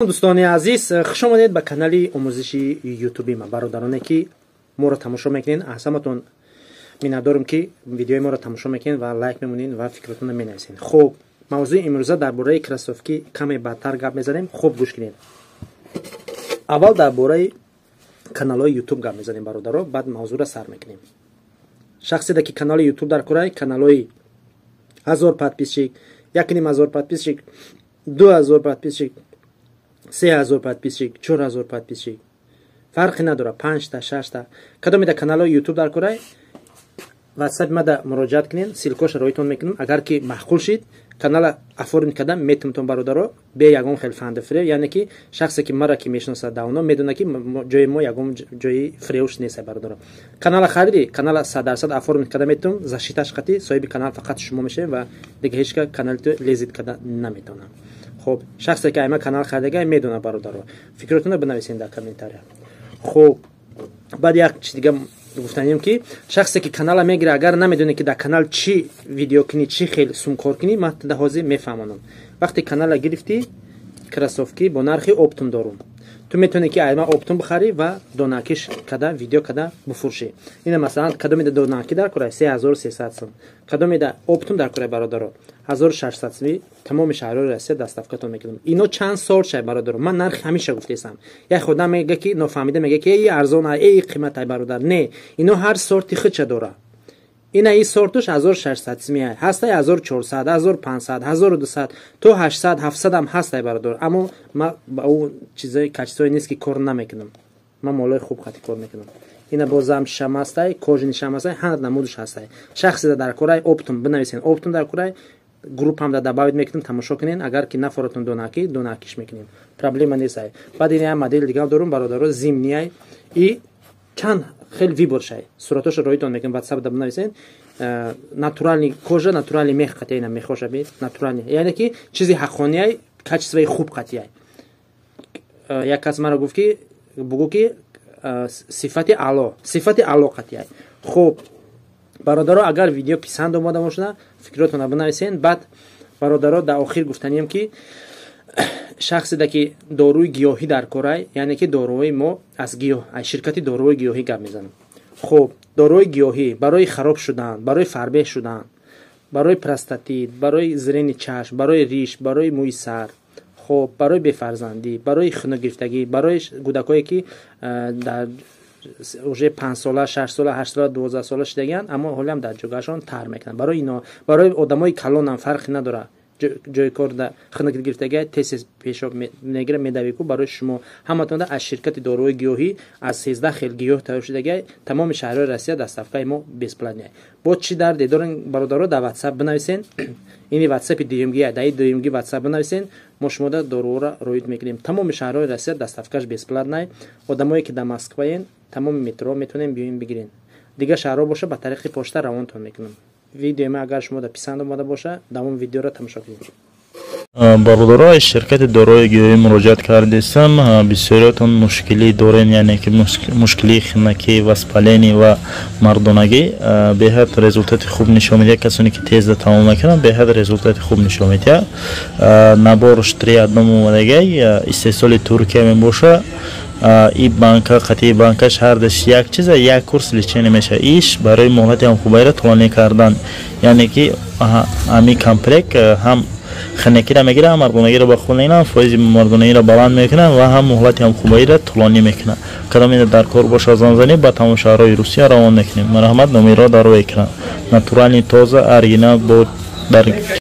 Дӯстони азиз, хуш омадед ба канали омӯзиши ютуби ма. Бародароне, ки моро тамошо мекунед, аз ҳаматон миннатдорам, ки видеои моро тамошо мекунед ва лайк мемонед ва фикротонро менависед. Хуб, мавзӯи имрӯза дар бораи кроссовки каме баъдтар гап мезанем. Хуб, гӯш кунед. Аввал дар бораи каналҳои ютуб гап мезанем, бародаро, баъд мавзӯъро сар мекунем. Шахседа ки канали ютуб дар кораи, каналҳои 1000 подписчик, 1500 подписчик, 2000 подписчик, 3000 подписчик, 4000 подписчик, фарқи надорад, панҷта, шашта, кадомеда каналҳои ютуб дар кораи, ватсапи мада муроҷиат кунед, ссылкоша роитон мекунам. Агар ки маъқул шид, канала оформить кардам метумтон, бародаро, бе ягон хел фанду фиреб. Яъне ки шахсе ки мара ки мешиносад давно, медонад, ки ҷои мо ягон ҷои фиребш нест, бародаро. Канала хариди, канала 100% оформить карда метум, защиташ қатӣ. Соҳиби канал фақат шумо мешавед ва дига ҳеч ка канали ту лезить карда наметавонам. Хуб, шахсе ки айма канал харидага, медонад, бародаро. Фикротонро бинависед дар комментария. Хуб, баъд як чиз дига гуфтанем, ки шахсе ки канала мегира, агар намедоне, ки дар канал чӣ видео кунӣ, чӣ хел сумкор кунӣ, ман да ҳозир мефаҳмонам. Вақте канала гирифтӣ, кроссовки бо нархи оптом дорум. Ту метавонӣ, ки айма оптом бихарӣ ва донакиш када, видео када бифурӯшӣ. Ина, масалан, кадомеда донаки дар кора, 3300 сум, кадомеда оптом дар кора, бародаро, 1600 суми. Тамоми шаҳрҳои Россия доставкатон мекунам. Ино чанд сол шай, бародаро, ман нархи ҳамеша гуфтесам. Як одам мега, ки нофаҳмида мега, ки эй, арзон, эй, қимат. Ай бародар, не, ино ҳар сорти худша дора. Ина и сортуш 1600 сумия ҳастай, 1400, 1500, 1200 то 800, 700 ам ҳастай, бародар. Аммо ма ба ӯ чизои качествои нест, ки кор намекунам. Ман молои хуб хати кор мекунам. Ина бозам шам ҳастай, кожаный шам ҳастай, ҳар намудаш ҳастай. Шахсе дар корай оптом, бинависен, оптом дар корай, группам да добавить мекунем, тамошо кунен. Агар ки нафоротон донаки, донакиш мекунем, проблема нестай. Баъд ин як модели дигар дорум, бародаро, зимний и чанд хел выбор шай. Суратошо роитон мекунем, ватсап да бинависен. Натуральный кожа, натуральный мех қатия. Ина мехоша би натуральный, яъне ки чизи ҳаққонияй, качествои хуб қатияй. Як кас маро гуфт, ки бугӯ, ки сифати аъло, сифати аъло қатияй. Хуб, бародаро, агар видео писанд омода бошада, фикротонро бинависен. Баъд, бародаро, дар охир гуфтанием, ки шахседа ки доруи гиёҳӣ дар корай, яъне ки доруҳои мо аз гиёҳ, аз ширкати доруҳои гиёҳӣ гап мезанам. Хуб, доруҳои гиёҳӣ барои хароб шудан, барои фарбеҳ шудан, барои простатит, барои зрени чашм, барои риш, барои мӯи сар, хуб, барои бефарзандӣ, барои хунукгирифтагӣ, барои кӯдакое ки дар уже 5-сола, 6-сола, 8-сола, 12-сола шудагианд, аммо ҳолиам дар ҷогаашон тар мекунанд, барои ино, барои одамои калонам фарқе надорад, ҷои кор да хунук гирифтага, тез пешоб мегира, медавику. Барои шумо ҳаматонда аз ширкати доруҳои гиёҳӣ аз 13 хел гиёҳ тайёр шудага. Тамоми шаҳрҳои Россия доставкаи мо бесплатный. Бо чӣ дарде дорен, бародаро, дар ватсап бинависен. Ини ватсапи дуюмги, даи дуюмги ватсап бинависен, мо шумода доруҳоро роид мекунем. Тамоми шаҳрҳои Россия доставкаш бесплатный. Одамое ки дар Москваен, тамоми метро метавонем биёем бигирен. Дигар шаҳрҳо боша, ба тариқи почта равонтон мекунам. Видеои ма агар шумо да писанд омода боша, давоми видеоро тамошо кунед. Бародаро, аз ширкати дорои гиёҳӣ муроҷиат кардистам. Бисёриятон мушкилӣ дорем, яъне ки мушкилии хинакӣ, воспаление ва мардонагӣ. Беҳад результати хуб нишон медиҳад. Касоне ки тезда тамом мекунанд, беҳад результати хуб нишон медиҳад. Наборш три одном омадагай, истеҳсоли Туркия мебошад. И банка қатъи банкаш ҳардаш як чиза, як курс лечение мешавад. Иш барои муҳлати ҳамхубайра тӯлонӣ кардан, яъне ки ҳами комплект ҳам хинакиро мегирад, ҳам мардонагиро ба худ мегирад, фоизи мардонагиро баланд мекунад ва ҳам муҳлати ҳамхубаиро тӯлонӣ мекунад. Кадоме дар кор боша, занзанӣ, ба тамоми шаҳрҳои Русия равон мекунем. Марҳамат, номерҳо дар рӯи экран. Натуральный, тоза, оригинал бо дар.